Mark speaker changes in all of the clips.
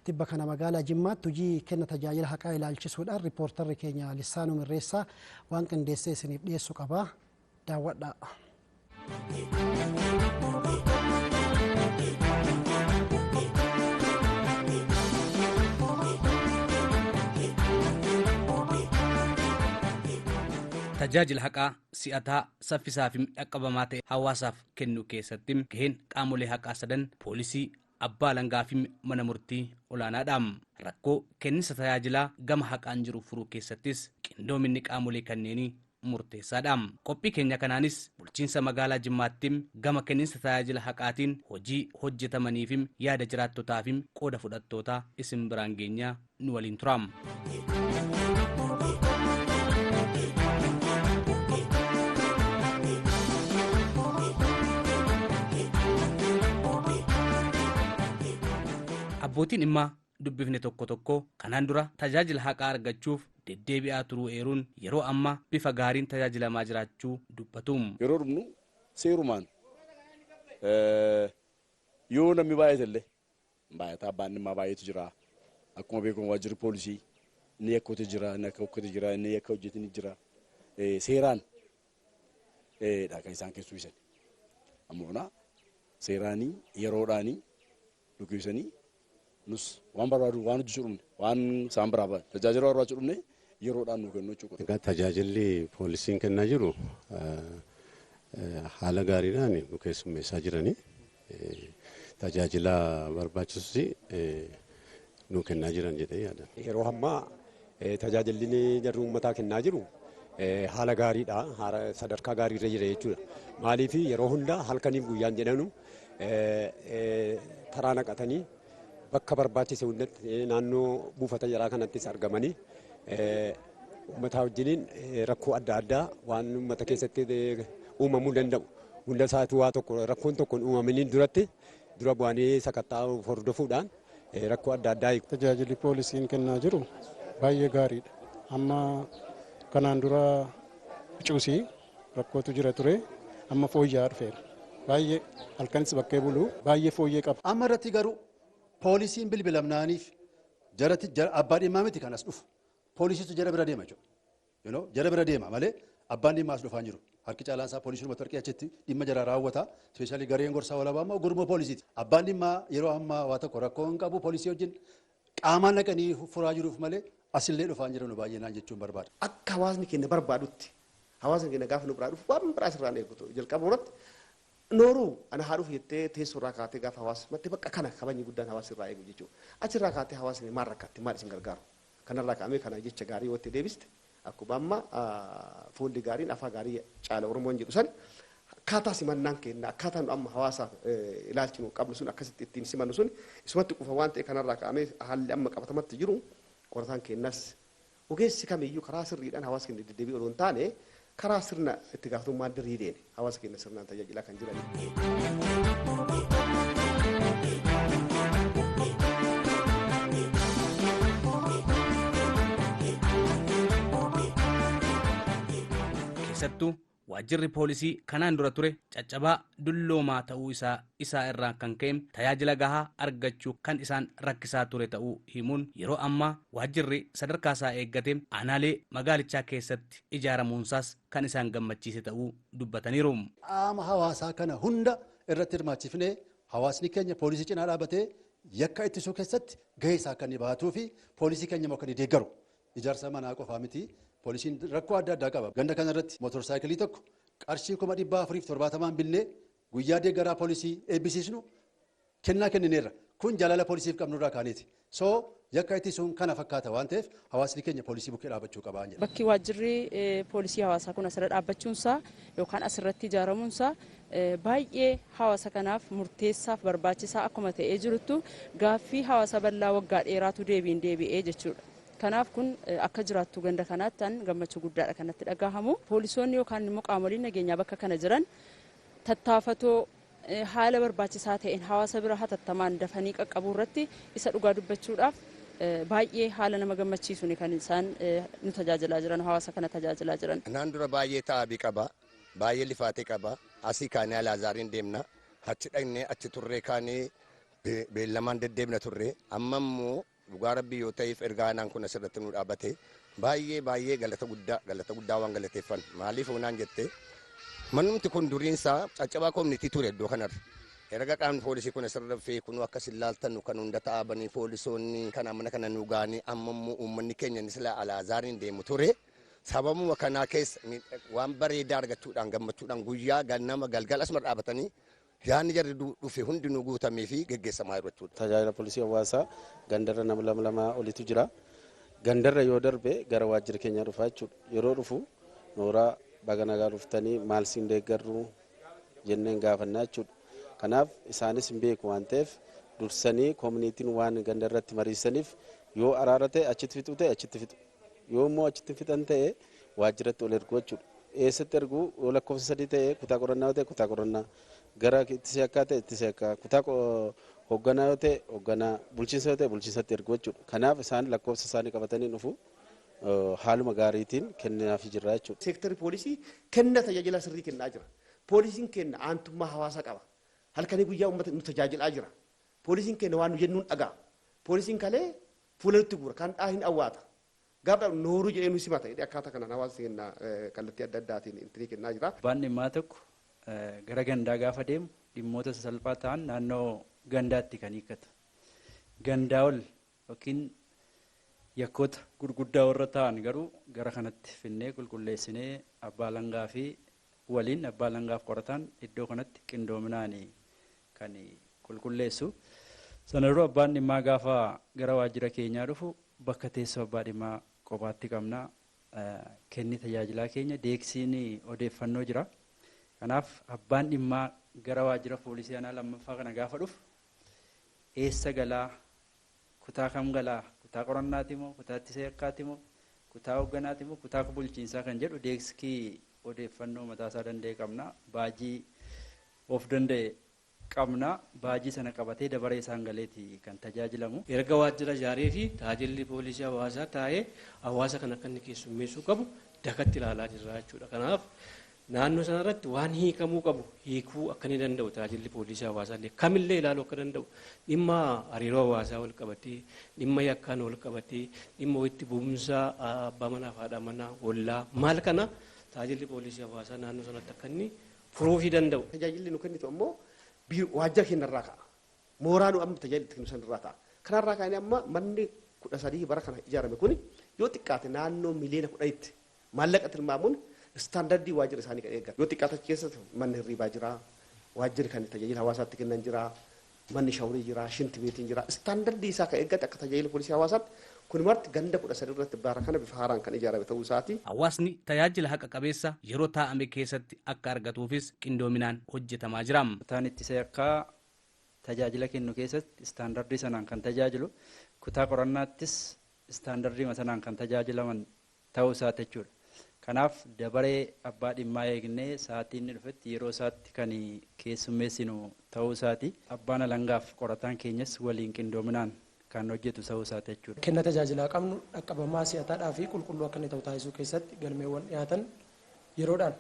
Speaker 1: Tibba kana magaalaa Jimmaatti hojii kenna tajaajila haqaa ilaalchisuudhaan riippoortarri keenya Lissaanuu Mirreessaa waan qindeessee isiniif dhiyeessu qaba. Daawwadhaa.
Speaker 2: Tajaajila haqaa si'ataa, saffisaa fi dhaqqabamaa ta'e hawaasaaf kennuu keessatti gaheen qaamolee haqaa sadan poolisii, abbaa alangaa fi mana murtii olaanaadha. Rakkoo kenninsa tajaajilaa gama haqaan jiru furuu keessattis qindoominni qaamolee kanneenii murteessaadha. Qophii keenya kanaanis bulchiinsa magaalaa Jimmaatti gama kenninsa tajaajila haqaatiin hojii hojjetamanii fi yaada jiraattotaa fi qooda fudhattootaa isin biraan geenyaa nu waliin tura. Abbootiin dhimmaa dubbifne tokko tokko kanaan dura tajaajila haqaa argachuuf deddeebi'aa turuu eeruun yeroo ammaa bifa gaariin tajaajilamaa jiraachuu dubbatu.
Speaker 3: Yeroo dhumnu seerumaan yoo namni baay'ate illee baay'ataa abbaan dhimmaa baay'eetu jira. Akkuma beekamu waajjirri poolisii inni yakkoota jira, inni akka hojjete jira, inni yakka hojjete ni jira. Seeraan dha kan isaan keessummeessan. Ammoo seeraanii yeroodhaanii dubbisanii nus waan barbaadu waan hojjechuu dhumne waan isaan biraa tajaajila barbaachuu dhumne yeroodhaan nu kennu jechuudha.
Speaker 4: Egaa tajaajilli poolisiin kennaa jiru haala gaariidhaan nu keessummeessaa jiranii tajaajila barbaachisus nu kennaa jiran jedhee yaada.
Speaker 5: Yeroo ammaa tajaajilli jarri uummataa kennaa jiru haala gaariidha, sadarkaa gaariirra jira jechuudha. Maaliif yeroo hundaa halkaniif guyyaan jedhanu taraa naqatanii bakka barbaachise hundatti naannoo buufata jaraa kanattis argamanii uummata wajjiniin rakkoo adda addaa waan uummata keessatti uumamuu danda'u hunda isaatu waa tokko rakkoon tokko uumamaniin duratti dura bu'anii sakatta'uu hordofuudhaan rakkoo adda addaa hiiku.
Speaker 6: Tajaajilli poolisiin kennaa jiru baay'ee gaariidha. Amma kanaan dura cuusii rakkootu jira ture amma fooyya'aa dhufeera. Baay'ee halkanis bakkee bulu baay'ee fooyyee qaba.
Speaker 7: Amma irratti garuu poolisiin bilbilamnaaniif jaratti abbaa dhimmaa miti kan as dhufu. Poolisiitu jara bira deema jechuudha. Jara bira deema malee abbaan dhimmaa as dhufaa hin jiru. Harki caalaan isaa poolisiin uummata warqee achitti dhimma jara raawwata. Ispeeshaalii gareen gorsaa walabaa immoo gurmuu poolisiiti. Abbaan dhimmaa yeroo ammaa waa tokko rakkoo hin qabu poolisii wajjin qaamaan dhaqanii furaa jiruuf malee asillee dhufaa hin jiran baay'inaan jechuun barbaada.
Speaker 8: Akka hawaasni keenya barbaadutti hawaasni keenya gaafa nu biraa dhufu waan biraa asirraan eegutu jalqaba irratti nooruu ana haa dhufu jettee teessoo irraa kaatee gaafa hawaasumatti bakka kana kabajni guddaan hawaasa irraa eegu jechuudha. Achirraa kaatee hawaasni maal rakkatti maal isin gargaaru? Kanarraa ka'amee kana jecha gaarii yoo itti deebiste akkuma amma fuulli gaariin afaa gaarii caala Oromoon jedhu san akkaataa simannaan kenna akkaataa nu amma hawaasaaf ilaalchi nu qabnu sun akkasitti ittiin simannu sun isumatti qufa waan ta'e kanarraa ka'amee haalli amma qabatamatti jiru qorataan kennas ogeessi kamiyyuu karaa sirriidhaan hawaasa keenya deddeebi'uu odoo hin taane karaa sirna itti gaafatamummaa diriireen hawaasa keenya sirnaan tajaajilaa kan jiran.
Speaker 2: Keessattuu waajjirri poolisii kanaan dura ture caccabaa dulloomaa ta'uu isaa irraa kan ka'e tajaajila gahaa argachuu kan isaan rakkisaa ture ta'uu himuun yeroo ammaa waajjirri sadarkaa isaa eeggate aanaalee magaalichaa keessatti ijaaramuunsaas kan isaan gammachiise ta'uu dubbataniiru.
Speaker 7: Qaama hawaasaa kana hunda irratti hirmaachifnee hawaasni keenya poolisii cinaa dhaabatee yakka ittisuu keessatti gahee isaa akka inni bahatuu fi poolisii keenya immoo akka inni deeggaru. Ijaarsa manaa qofaa miti. Poolisiin rakkoo adda addaa qaba. Ganda kana irratti mootorsaayikilii tokko qarshii 470,000 binnee guyyaa deeggaraa poolisii eebbisiisnu kennaa kennineerra. Kun jaalala poolisiif qabnurraa kaaneeti. So yakka ittisuun kana fakkaata waan ta'eef hawaasni keenya poolisii bukkee dhaabbachuu qaba jedha.
Speaker 9: Bakki waajjirri poolisii hawaasaa kun asirra dhaabbachuunsaa yookaan asirratti ijaaramuunsaa baay'ee hawaasa kanaaf murteessaaf barbaachisaa akkuma ta'ee jiruttu gaaffii hawaasa bal'aa waggaa dheeraatu deebiin deebi'ee jechuudha. Kanaaf kun akka jiraattu ganda kanaatti an gammachuu guddaadha kanatti dhagahamu. Poolisoonni yookaan immoo qaamoleen nageenyaa bakka kana jiran tattaafatoo haala barbaachisaa ta'een hawaasa bira hatattamaan dafanii qaqqabuu irratti isa dhugaa dubbachuudhaaf baay'ee haala nama gammachiisuun kan isaan nu tajaajilaa jiran hawaasa kana tajaajilaa jiran.
Speaker 10: Naan dura baay'ee taabii qaba, baay'ee lifaatee qaba. Asii kaanee Alaazaariin deemna. Achi dhaqnee achi turree kaanee Beellamaan deddeebina turre. Amma immoo dhugaa Rabbii yoo ta'eef, erga aanaan kun asirratti nu dhaabate, baay'ee baay'ee galata guddaa, galata guddaa waan galateeffan. Maaliif hoonaan jette, manumti kun duriinsaa caccabaa koomnitii ture iddoo kanarra. Erga qaamni poolisii kun asirra dhufee, kun akkas ilaaltan kan hunda ta'abanii, poolisoonni kana mana kana nu gaanii, amma immoo uummanni keenya inni sila alaazaariin deemu ture. Sababuma kanaa keessa waan bareedaa argachuudhaan, gammachuudhaan, guyyaa ganama galgala asuma dhaabatanii yaadni jarri dhufe hundinuu guutamee fi geggeessamaa jiru jechuudha.
Speaker 11: Tajaajila poolisii hawaasaa gandarra nama lama lama olitu jira. Gandarra yoo darbe gara waajjira keenyaa dhufa jechuudha. Yeroo dhufu nooraa, baga nagaa dhuftanii, maal siin deeggarru jenneen gaafannaa jechuudha. Kanaaf isaanis hin beeku waan ta'eef, dursanii koomunitiin waan gandarratti mariisaniif, yoo araara ta'e achitti fixu ta'e achitti fixu. Yoo immoo achitti fixan ta'e waajjiratti ol ergu jechuudha. Eessatti ergu? Yoo lakkoofsa 3 ta'e kutaa qorannaa, yoo ta'e kutaa qorannaa, gara ittisa yakkaa ta'e ittisa yakkaa, kutaa hoogganaa yoo ta'e hoogganaa, bulchiinsa yoo ta'e bulchiinsatti ergu jechuudha. Kanaaf isaan lakkoofsa isaanii qabatanii dhufu, haaluma gaariitiin kennaafii jirra jechuudha.
Speaker 8: Seektarri poolisii kenna tajaajila sirrii kennaa jira. Poolisiin kenna aantummaa hawaasaa qaba. Halkanii guyyaa uummata nu tajaajilaa jira. Poolisiin kenna waan nu jennuun dhagaa. Poolisiin kalee fuula nutti guura, kan dhaa hin awwaata. Gaafa nooruu jedhee nu simata jedhee, akkaataa kanaan hawaasni kenna kallattii adda addaatiin intinii kennaa jira.
Speaker 12: Abbaan dhimmaa tokko gara gandaa gaafa deemu, dhimmoota sasalphaa ta'an naannoo gandaatti kan hiikkatu. Gandaa ol yookiin yakkoota gurguddaa warra ta'an garuu gara kanatti finnee qulqulleessinee, abbaa alangaa fi waliin, abbaa alangaaf qorataan iddoo kanatti qindoominaan kan qulqulleessu. Sana dura abbaan dhimmaa gaafa gara waajjira keenyaa dhufu, bakka teessoo abbaa dhimmaa kophaatti qabna. Kenni tajaajilaa keenya deeksiin odeeffannoo jira. Kanaaf abbaan dhimmaa gara waajjira poolisii aanaa lammaffaa kana gaafa dhufu, eessa galaa, kutaa kam galaa, kutaa qorannaati moo, kutaa ittisa yakkaati moo, kutaa hoogganaati moo, kutaa bulchiinsaa kan jedhu deeskii odeeffannoo mataasaa danda'e qabna. Baajii of danda'e qabna. Baajii sana qabatee dabaree isaan galeeti kan tajaajilamu.
Speaker 13: Erga waajjira ijaaree fi tajaajilli poolisii hawaasaa taa'ee, hawaasa kana akka inni keessummeessuu qabu dakatti ilaalaa jirra jechuudha. Kanaaf naannoo sanarratti waan hiikamuu qabu hiikuu akka inni danda'u, tajaajilli poolisii hawaasaa illee kamillee ilaaluu akka danda'u, dhimma hariiroo hawaasaa wal qabatee, dhimma yakkaan wal qabatee, dhimma walitti bu'umsa abbaa manaa fi haadha manaa, ollaa maal kana, tajaajilli poolisii hawaasaa naannoo sanatti akka inni furuufii danda'u.
Speaker 8: Tajaajilli nu kennitu ammoo waajjira keenya irraa ka'a. Mooraa nu amma tajaajila itti kennu san irraa ka'a. Kanarraa kaa'anii amma manni 13 bara kana ijaarame kuni yoo xiqqaate naannoo miliyoona 10tti maallaqa tilmaamuun istaandardii waajjira isaanii kan eeggatu. Yoo xiqqaate achi keessatti manni hirribaa jira, waajjirri kan tajaajila hawaasaatti kennan jira, manni shawurii jira, shinti beetiin jira. Istaandardii isaa kan eeggate akka tajaajila poolisii hawaasaatti kun marti ganda 13 irratti bara kana bifa haaraan kan ijaarame ta'uu isaati.
Speaker 2: Hawaasni tajaajila haqa qabeessa yeroo taa'ame keessatti akka argatuufis qindoominaan hojjetamaa jira.
Speaker 12: Kutaan ittisa yakkaa tajaajila kennu keessatti istaandardii sanaan kan tajaajilu, kutaa qorannaattis istaandardii sanaan kan tajaajilaman ta'uu isaati jechuudha. Kanaaf dabaree abbaa dhimmaa eegnee sa'aatii inni dhufetti yeroo isaatti kan keessummeessinu ta'uu isaati. Abbaan alangaaf qorataan keenyas waliin qindoominaan kan hojjetu ta'uu isaati jechuudha.
Speaker 14: Kenna tajaajilaa qabnu dhaqqabamaa, si'ataadhaa fi qulqulluu akka inni ta'u taasisuu keessatti galmeewwan dhiyaatan yeroodhaan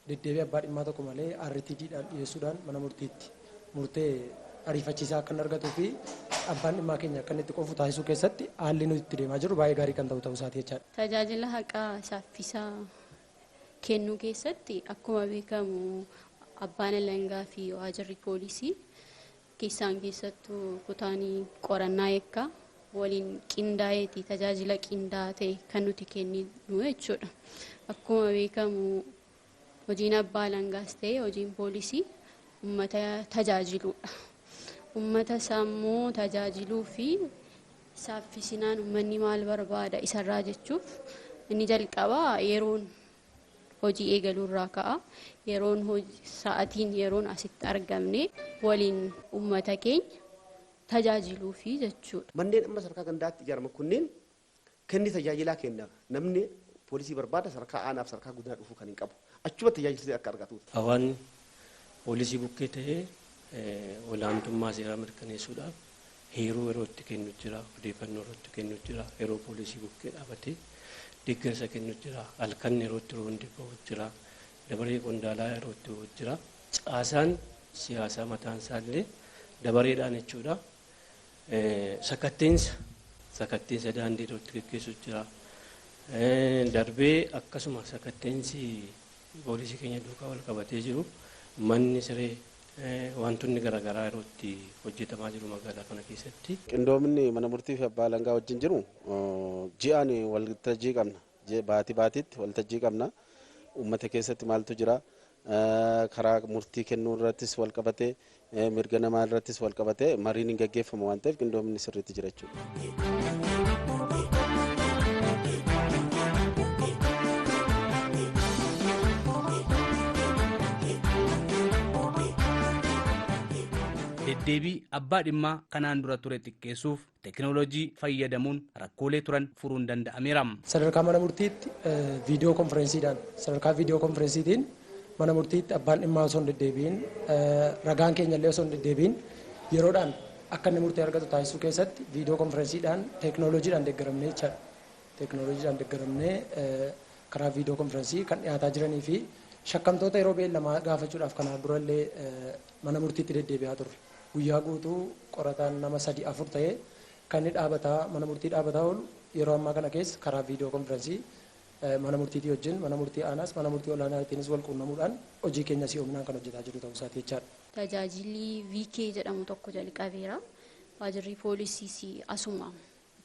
Speaker 14: deddeebii abbaa dhimmaa tokko malee RTDdhaan dhiyeessuudhaan mana murtiitti murtee ariifachiisaa akka inni argatuu fi abbaan dhimmaa keenya akka inni itti qofu taasisuu keessatti haalli nuti itti deemaa jirru baay'ee gaarii kan ta'u ta'uu isaati jechaadha.
Speaker 15: Tajaajila haqaa saffisaa kennuu keessatti akkuma beekamu abbaan alangaa fi waajjirri poolisii keessaan keessattuu kutaanii qorannaa yakkaa waliin qindaa'eeti tajaajila qindaa'aa ta'e kan nuti kenninu jechuudha. Akkuma beekamu hojiin abbaa alangaas ta'e hojiin poolisii uummata tajaajiluudha. Uummata isaa immoo tajaajiluu fi saffisinaan uummanni maal barbaada isarraa jechuuf, inni jalqabaa yeroon hojii eegaluu irraa ka'a. Yeroon sa'atiin yeroon asitti argamne waliin uummata keenya tajaajiluu fi jechuudha.
Speaker 8: Manneen amma sadarkaa gandaatti ijaaraman kunneen kenni tajaajilaa kenna. Namni poolisii barbaada sadarkaa aanaaf sadarkaa godinaa dhufuu kan hin qabu. Achuma tajaajilli akka argatuuf.
Speaker 13: Hawaasni poolisii bukkee ta'ee olaantummaa seeraa mirkaneessuudhaaf heeruu yeroo itti kennu jira, odeeffannoo yeroo itti kennu jira, yeroo poolisii bukkee dhaabatee deeggarsa kennu jira, halkan yeroo itti roondi bahu jira, dabaree qondaalaa yeroo itti bahu jira. Caasaan siyaasaa mataan isaallee dabareedhaan jechuudha. Sakatteensa daandii irratti gaggeessu jira. Darbee akkasuma sakatteensi poolisii keenya duukaa wal qabatee jiru, manni siree, wantoonni garaagaraa yeroo itti hojjetamaa jiru magaalaa kana keessatti.
Speaker 11: Qindoominni mana murtii fi abbaa alangaa wajjin jiru, ji'aan waltajjii qabna. Baatii baatiitti waltajjii qabna. Uummata keessatti maaltu jira? Karaa murtii kennuu irrattis wal qabatee, mirga namaa irrattis wal qabatee mariin hin gaggeeffamu waan ta'eef, qindoominni sirriitti jira jechuudha.
Speaker 2: Deddeebii abbaa dhimmaa kanaan dura ture xiqqeessuuf teekinooloojii fayyadamuun rakkoolee turan furuun danda'ameera.
Speaker 14: Sadarkaa mana murtiitti viidiyoo konferensiidhaan, sadarkaa viidiyoo konferensiitiin mana murtiitti abbaan dhimmaa osoo hin deddeebiin, ragaan keenya illee osoo hin deddeebiin, yeroodhaan akka inni murtee argatu taasisuu keessatti viidiyoo konferensiidhaan teekinooloojiidhaan deeggaramnee jechaadha. Teekinooloojiidhaan deeggaramnee karaa viidiyoo konferensii kan dhiyaataa jiranii fi shakkamtoota yeroo beellamaa gaafachuudhaaf kanaan durallee mana murtiitti deddeebi'aa turre. Guyyaa guutuu qorataan nama sadi afur ta'ee kan inni dhaabataa mana murtii dhaabataa oolu, yeroo ammaa kana keessa karaa viidiyoo konferensii mana murtiitii wajjin, mana murtii aanaas mana murtii olaanaatiinis wal quunnamuudhaan hojii keenya si'oominaan kan hojjetaa jiru ta'uu isaati jechaadha.
Speaker 15: Tajaajilli VK jedhamu tokko jalqabeera. Waajirri poolisiis asuma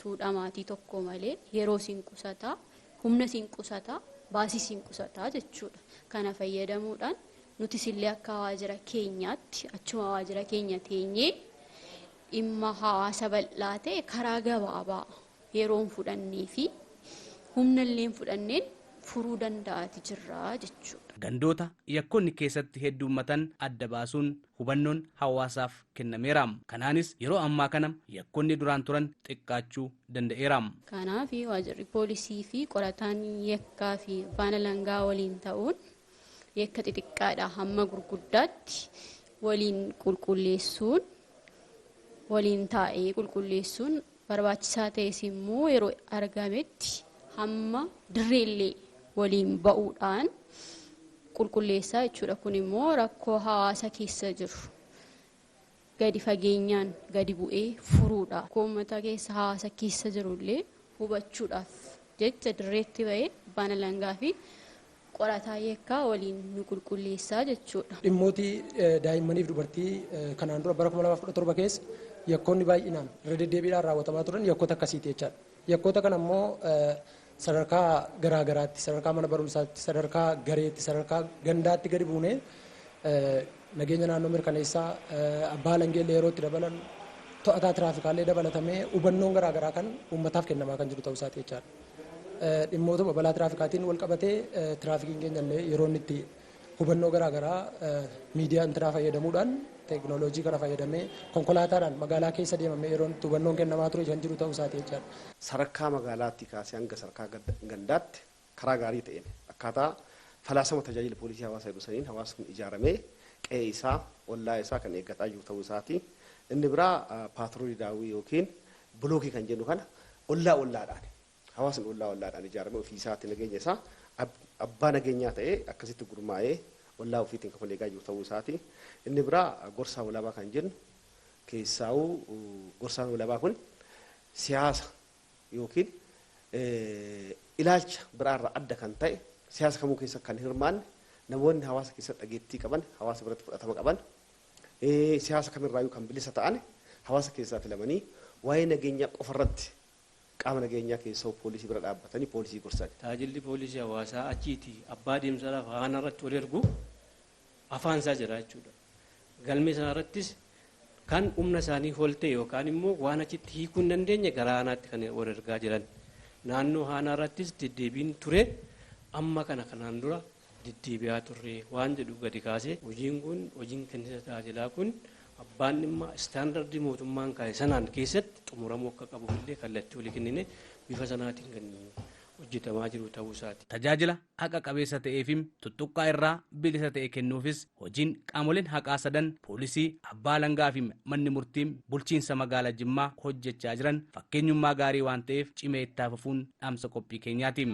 Speaker 15: tuudhamaatii tokko malee yeroo siin qusataa, humna siin qusataa, baasii siin qusataa jechuudha. Kana fayyadamuudhaan nutis illee akka waajjira keenyaatti achuma waajjira keenya teenyee dhimma hawaasa bal'aa ta'e karaa gabaabaa yeroon fudhannee fi humna illee fudhanneen furuu danda'aati jirra jechuudha.
Speaker 2: Gandoota yakkoonni keessatti heddummatan adda baasuun hubannoon hawaasaaf kennameera. Kanaanis yeroo ammaa kana yakkoonni duraan turan xiqqaachuu danda'eera.
Speaker 15: Kanaaf waajjirri poolisii fi qorataan yakkaa fi abbaan alangaa waliin ta'uun yakka xixiqqaadhaa hamma gurguddaatti waliin qulqulleessuun, waliin taa'ee qulqulleessuun barbaachisaa ta'es immoo yeroo argametti hamma dirreellee waliin ba'uudhaan qulqulleessaa jechuudha. Kun immoo rakkoo hawaasa keessa jiru gadi fageenyaan gadi bu'ee furuudha. Rakkoo uummata keessa, hawaasa keessa jirullee hubachuudhaaf jecha dirreetti ba'ee abbaan alangaa fi qorataa yakkaa waliin nu qulqulleessaa jechuudha.
Speaker 14: Dhimmooti daa'immaniif dubartii kanaan dura bara 2017 keessa yakkoonni baay'inaan irra deddeebiidhaan raawwatamaa turan yakkoota akkasiiti jechaadha. Yakkoota kana immoo sadarkaa garaa garaatti, sadarkaa mana barumsaatti, sadarkaa gareetti, sadarkaa gandaatti gadi buunee nageenya naannoo mirkaneessaa, abbaa alangeellee yeroo itti dabalan, to'ataa tiraafikaallee dabalatamee hubannoon garaa garaa kan uummataaf kennamaa kan jiru ta'uu isaati jechaadha. Dhimmoota balaa tiraafikaatiin wal qabatee tiraafikiin keenya illee yeroo inni itti hubannoo garaa garaa miidiyaa intiraa fayyadamuudhaan, teekinooloojii kana fayyadamee konkolaataadhaan magaalaa keessa deemamee yeroo itti hubannoon kennamaa ture kan jiru ta'uu isaati jechaadha.
Speaker 8: Sadarkaa magaalaatti kaasee hanga sadarkaa gandaatti karaa gaarii ta'een akkaataa falaasama tajaajila poolisii hawaasaa jedhu saniin hawaasni ijaaramee qe'ee isaa, ollaa isaa kan eeggataa jiru ta'uu isaati. Inni biraa paatroolii daawwii yookiin bulookii kan jennu kana ollaa ollaadhaan hawaasni ollaa ollaadhaan ijaaramee ofii isaatti nageenya isaa abbaa nageenyaa ta'ee akkasitti gurmaa'ee ollaa ofiitiin kan eegaa jiru ta'uu isaati. Inni biraa gorsaa walabaa kan jennu keessaa'uu, gorsaan walabaa kun siyaasa yookiin ilaalcha biraarraa adda kan ta'e, siyaasa kamuu keessa kan hirmaanne, namoonni hawaasa keessatti dhageettii qaban, hawaasa biratti fudhatama qaban, siyaasa kamirraayyuu kan bilisa ta'an hawaasa keessaa filamanii waa'ee nageenyaa qofarratti qaama nageenyaa keessoo poolisii bira dhaabbatanii poolisii gorsan.
Speaker 13: Tajaajilli poolisii hawaasaa achiiti abbaa deemsaadhaaf aanaa irratti wal ergu afaan isaa jira jechuudha. Galmee sana irrattis kan humna isaanii ol ta'e yookaan immoo waan achitti hiikuu hin dandeenye gara aanaatti kan wal ergaa jiran. Naannoo aanaa irrattis deddeebiin ture amma kana kanaan dura deddeebi'aa turre waan jedhu gadi kaasee, hojiin kun, hojiin kennisa tajaajilaa kun abbaan dhimma istaandardii mootummaan kaa'e sanaan keessatti xumuramuu akka qabu illee kallattii olii kennine bifa sanaatiin kan hojjetamaa jiru ta'uu isaati.
Speaker 2: Tajaajila haqa qabeessa ta'ee fi tuttuqqaa irraa bilisa ta'e kennuufis hojiin qaamoleen haqaa sadan, poolisii, abbaa alangaa fi manni murtii bulchiinsa magaalaa Jimmaa hojjechaa jiran fakkeenyummaa gaarii waan ta'eef cimee itti fufuun dhaamsa qophii keenyaati.